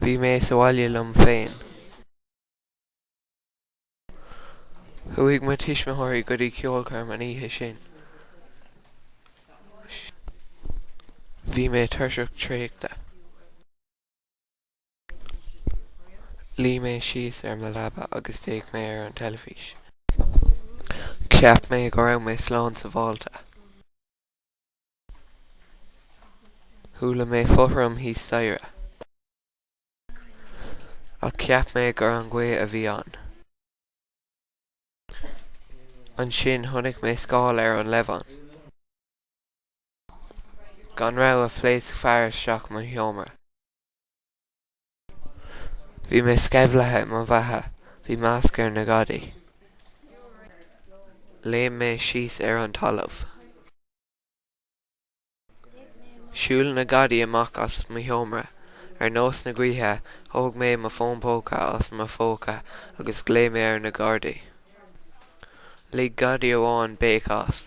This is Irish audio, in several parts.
Bhí mé sa bhaile liom féin. Chuaigh mo thuismitheoirí go dtí ceolchoirm an oíche sin. Bhí mé tuirseach traochta. Luigh mé síos ar mo leaba agus d'fhéach mé ar an teilifís. Cheap mé go raibh mé slán sábháilte. Chuala mé fothram thíos staighre. Ach cheap mé gur an ghaoth a bhí ann. Ansin chonaic mé scáil ar an leamhán. Gan rabhadh phléasc fear isteach i mo sheomra. Bhí mé sceimhlithe i mo bheatha. Bhí masc ar na gadaí. Léim mé síos ar an talamh. Shiúil na gadaí amach as mo sheomra. Ar nós na gaoithe, thóg mé mo fón póca as mo phóca agus ghlaoigh mé ar na Gardaí. Lig gadaí amháin béic as.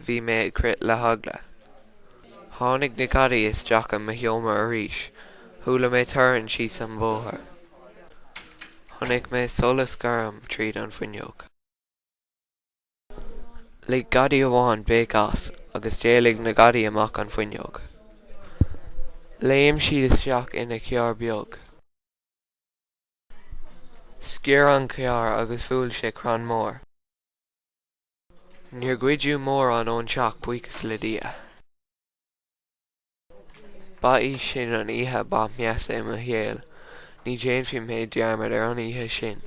Bhí mé ag crith le heagla. Tháinig na gadaí isteach i mo sheomra arís. Chuala mé torann síos an bóthar. Chonaic mé solas gorm tríd an bhfuinneog. Lig gadaí amháin béic as agus d'éalaigh na gadaí amach an fuinneog. Léim siad isteach ina charr beag. Sciorr an carr agus bhuail sé crann mór. Níor goideadh mórán ón teach, buíochas le Dia. Ba í sin an oíche ba mheasa i mo shaol. Ní dhéanfaidh mé dearmad ar an oíche sin.